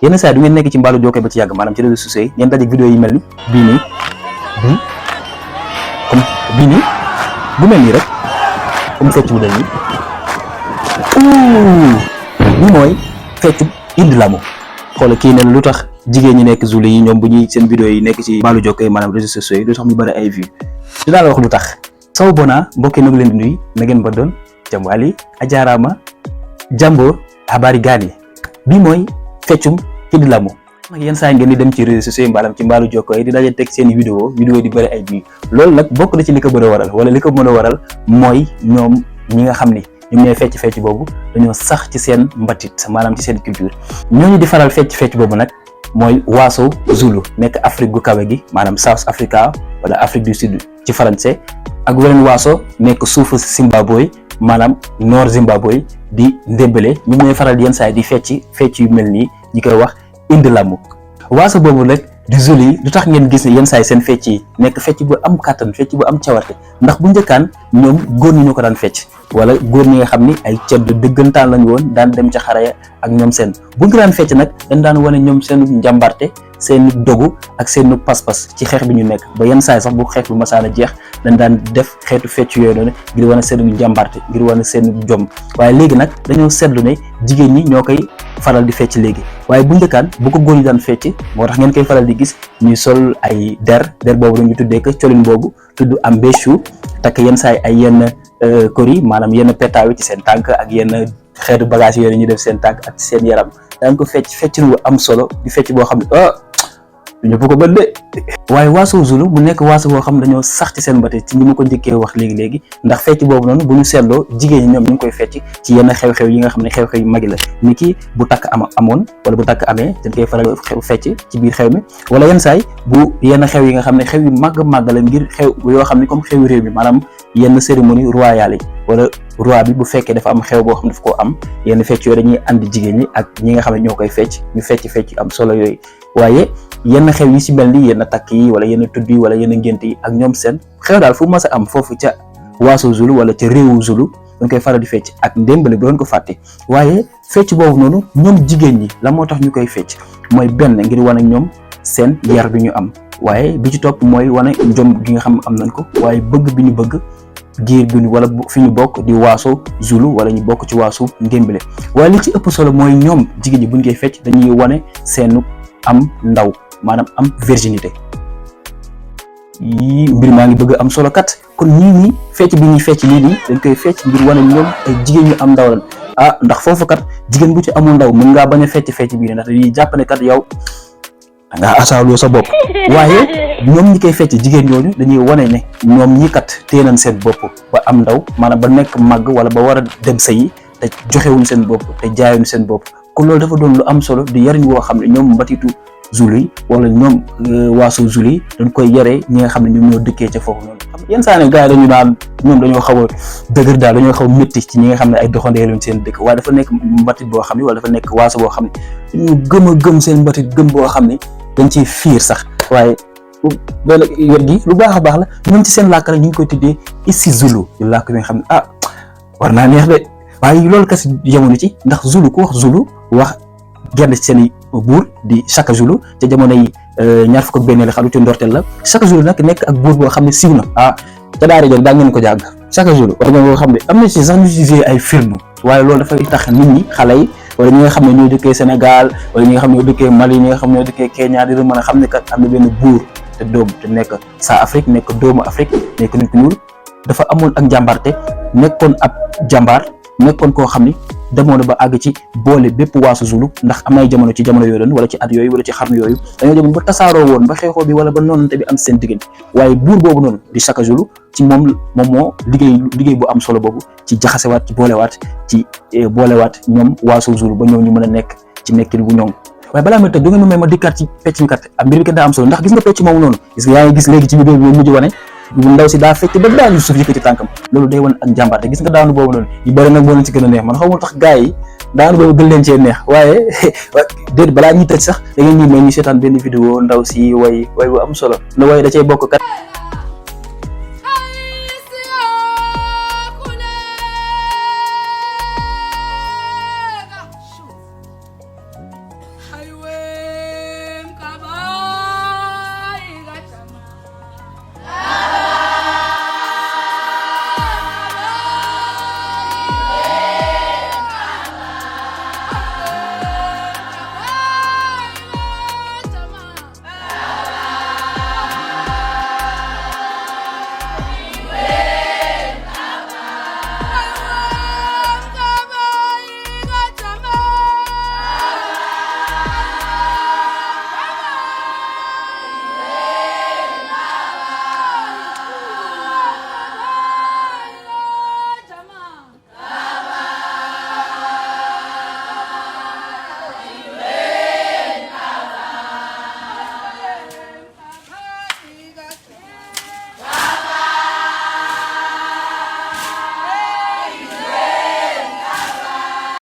yenn saa du ngeen nekk ci mbaalu jokkoo ba ci yàgg maanaam ci réseaux sociaux yi ngeen daje vidéo yi mel ni bii nii comme bii nii bu mel nii rek comme fecc bu day nii bi mooy feccu indi lamu xoolal kii ne lu tax jigéen ñi nekk Zulu yi ñoom bu ñuy seen vidéo yi nekk ci mbaalu jokkoo yi maanaam réseaux sociaux yi lu tax mu bëri ay vues dinaa la wax lu tax saw bona mbokk yi nag leen di nuyu na ngeen ba doon jam wali a jaaraama jambo habari gani bi mooy feccum indi lamu nag yenn saa ngeen di dem ci réseaux sociaux yi mbaalam ci mbaalu jokkoo yi di daje teg seen vidéo di bëri ay vues loolu nag bokk na ci li ko mën a waral wala li ko mën a waral mooy ñoom ñi nga xam ni ñoom ñooy fecc boobu dañoo sax ci seen mbatit maanaam ci seen culture ñooñu di faral fecc boobu nag mooy waaso Zulu nekk Afrique gu kawe gi maanaam South Africa wala Afrique du Sud ci français ak weneen waaso nekk suufu Zimbabwe maanaam nord Zimbabwe di ndémbale ñoom ñooy faral yenn saa di fecc yu mel nii ñi koy wax indi lamu waaso boobu nag di Zulu yi lu tax ngeen gis ne yenn saa seen fecc yi nekk fecc bu am kàttan fecc bu am cawarte ndax bu njëkkaan ñoom góor ñi ñoo ko daan fecc wala góor ñi nga xam ni ay ceddu dëggantaan lañu woon daan dem ca xare ya ak ñoom seen buñ ko daan fecc nag dañ daan wane ñoom seenu njàmbarte seenu dogu ak seenu pas-pas ci xeex bi ñu nekk ba yenn saa sax bu xeex bi masaan a jeex dañ daan def xeetu fecc yooyu noonu ngir wane seenu njàmbarte ngir wane seenu jom waaye léegi nag dañoo seetlu ne jigéen ñi ñoo koy faral di fecc léegi waaye bu njëkkaan bu ko góor ñi daan fecc moo tax ngeen koy faral di gis ñuy sol ay der boobu dañu tuddee ko colin boobu tudd am béchu takk yenn saa ay yenn kori maanaam yenn petaaw ci seen tànk ak yenn xeetu bagage yooyu ñu def seen tànk ak seen yaram daan ko fecc bu am solo di fecc boo xam ne ñëpp ko bën de waaye waaso Zulu mu nekk waaso boo xam ne dañoo sax ci seen mbate ci ñi ma ko njëkkee wax léegi ndax fecc boobu noonu bu ñu seetloo jigéen ñi ñoom ñu ngi koy fecc ci yenn xew-xew yi nga xam ne xew-xew yu mag la ni ki bu takk amoon wala bu takk amee dañ koy faral fecc ci biir xew mi wala yenn saay bu yenn xew yi nga xam ne xew yu màgg la ngir xew yoo xam ne comme xewu réew mi maanaam yenn cérémonie royale yi wala roi bi bu fekkee dafa am xew boo xam ne daf koo am yenn fecc yooyu dañuy andi jigéen ñi ak ñi nga xam ne ñoo koy fecc ñu fecc am solo yooyu waaye yenn xew yi si mel ni yenn takk yi wala yenn tudd yi wala yenn ngént yi ak ñoom seen xew daal fu mas a am foofu ca waaso Zulu wala ca réewu Zulu dañ koy faral di fecc ak ndémbale bi doon ko fàtte waaye fecc boobu noonu ñoom jigéen ñi la moo tax ñu koy fecc mooy benn ngir wane ñoom seen yar bi ñu am waaye bi ci topp mooy wane njom gi nga xam am nañ ko waaye bëgg bi ñu bëgg giir bi wala fi ñu bokk di waaso Zulu wala ñu bokk ci waaso ndémbale waaye li ci ëpp solo mooy ñoom jigéen ñi buñ koy fecc dañuy wane seenu am ndaw maanaam am virginité yi mbir maa ngi bëgg am solo kat kon ñii fecc bi ñuy fecc lii dañ koy fecc ngir wane ñoom ay jigéen ñu am ndaw lan ndax foofu kat jigéen bu ci amul ndaw mën ngaa bañ a fecc bii ndax dañuy jàpp ne kat yow nga asaaloo sa bopp waaye ñoom ñi koy fecc jigéen ñooñu dañuy wane ne ñoom ñi kat téye nañ seen bopp ba am ndaw maanaam ba nekk màgg wala ba war a dem sëyi te joxewuñ seen bopp te jaayuñ seen bopp kon loolu dafa doon lu am solo di yariñ woo xam ne ñoom mbatitu Zulu yi wala ñoom waaso Zulu yi dañ koy yaree ñi nga xam ne ñoom ñoo dëkkee ca foofu noonu xam yenn saa ne gars yi dañu naan ñoom dañoo xaw a dëgër daal dañoo xaw a métti ci ñi nga xam ne ay doxandee luñ seen dëkk waaye dafa nekk mbatit boo xam ne wala dafa nekk waaso boo xam ne dañu gëm seen mbatit gëm boo xam ne dañ ciy fiir sax waaye benn wet gi lu baax a baax la ñoom ci seen làkk la ñu ngi koy tuddee isi Zulu yu làkk yi nga xam ne war naa neex de waaye loolu kasi jamono ci ndax Zulu ku wax Zulu wax genn ci seen buur di Shaka Zulu ca jamono yi ñaar fukk ak benn la xam ci ndorteel la Shaka Zulu nag nekk ak buur boo xam ne siiw na ca daara jël daa ngeen ko jàng Shaka Zulu war nga xam ne am na ci sax ñu ci ay film waaye loolu dafay tax nit ñi xale yi wala ñi nga xam ne ñoo dëkkee Sénégal wala ñi nga xam ne ñoo dëkkee Mali ñi nga xam ne ñoo dëkkee Kenya di mën a xam ne kat am na benn buur te nekk sa Afrique nekk doomu Afrique nekk nit ku ñuul dafa amoon ak njàmbarte nekkoon ab jàmbaar nekkoon koo xam ni demoon ba àgg ci boole bépp waasu Zulu ndax am na ay jamono ci jamono yooyu doon wala ci at yooyu wala ci xarnu yooyu dañoo demoon ba tasaaroo woon ba xeexoo bi wala ba noonante bi am seen diggante waaye buur boobu noonu di Shaka Zulu ci moom moo liggéey bu am solo boobu ci jaxasewaat ci boolewaat ñoom waasu Zulu ba ñoom ñu mën a nekk ci nekkin bu ñoom waaye balaa may tëj du ngeen ma may ma dikkaat ci pecc mi kat mbir bi kat daa am solo ndax gis nga pecc moomu noonu gis nga yaa ngi gis léegi ci vidéo bi mujj wane ndaw si daa fecc ba daanu suuf yëkkati tànkam loolu day wan ak njàmbaar te gis nga daanu boobu noonu yu bëri nag moo leen ci gën a neex man xaw ma tax gars yi daanu boobu gën leen cee neex waaye déet balaa ñuy tëj sax da ngeen ñuy may ñu seetaan benn vidéo ndaw si way bu am solo na way da cay bokk kat